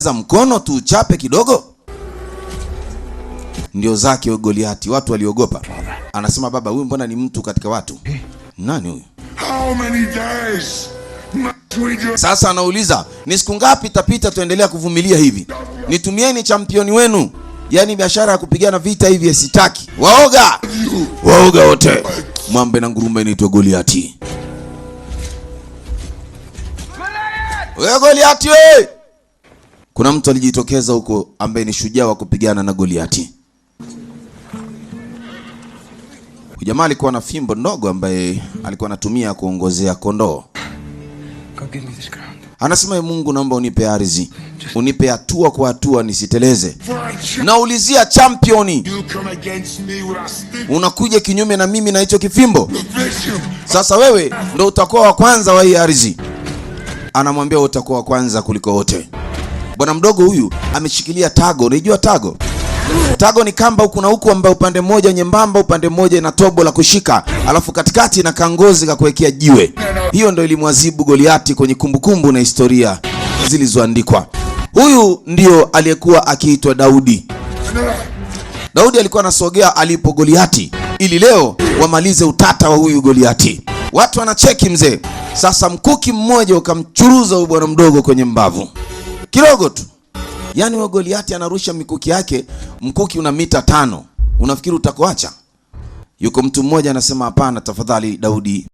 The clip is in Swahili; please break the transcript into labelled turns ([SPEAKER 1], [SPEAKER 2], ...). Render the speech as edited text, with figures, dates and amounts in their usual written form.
[SPEAKER 1] Mkono tuuchape kidogo. Ndio zake huyo Goliati, watu waliogopa. Anasema, baba, huyu mbona ni mtu katika watu? Nani huyu?
[SPEAKER 2] How many days must we do?
[SPEAKER 1] Sasa anauliza, ni siku ngapi itapita tuendelea kuvumilia hivi? Nitumieni champion wenu. Yaani biashara ya kupigana vita hivi sitaki. Waoga! Waoga wote. Mwambe na ngurume inaitwa Goliati. Wewe Goliati we! Kuna mtu alijitokeza huko ambaye ni shujaa wa kupigana na Goliati. Huyu jamaa alikuwa na fimbo ndogo ambaye alikuwa anatumia kuongozea kondoo.
[SPEAKER 3] God, give me this ground.
[SPEAKER 1] Anasema, "Ee Mungu, naomba unipe ardhi, unipe hatua kwa hatua nisiteleze." Naulizia champion,
[SPEAKER 2] You come against me with a stick.
[SPEAKER 1] Unakuja kinyume na mimi na hicho kifimbo?
[SPEAKER 2] Vision.
[SPEAKER 1] Sasa wewe ndo utakuwa wa kwanza wa hii ardhi. Anamwambia utakuwa wa kwanza kuliko wote. Bwana mdogo huyu ameshikilia tago. Unajua tago? Tago ni kamba huku na huku, ambayo upande mmoja nyembamba, upande mmoja ina tobo la kushika, alafu katikati na kangozi ka kuwekea jiwe. Hiyo ndo ilimwazibu Goliati kwenye kumbukumbu na historia zilizoandikwa. Huyu ndio aliyekuwa akiitwa Daudi. Daudi alikuwa anasogea alipo Goliati ili leo wamalize utata wa huyu Goliati. Watu wanacheki mzee. Sasa mkuki mmoja ukamchuruza huyu bwana mdogo kwenye mbavu kidogo tu. Yaani huyo Goliati anarusha mikuki yake, mkuki una mita 5. Unafikiri utakuacha? Yuko mtu mmoja anasema, hapana, tafadhali Daudi.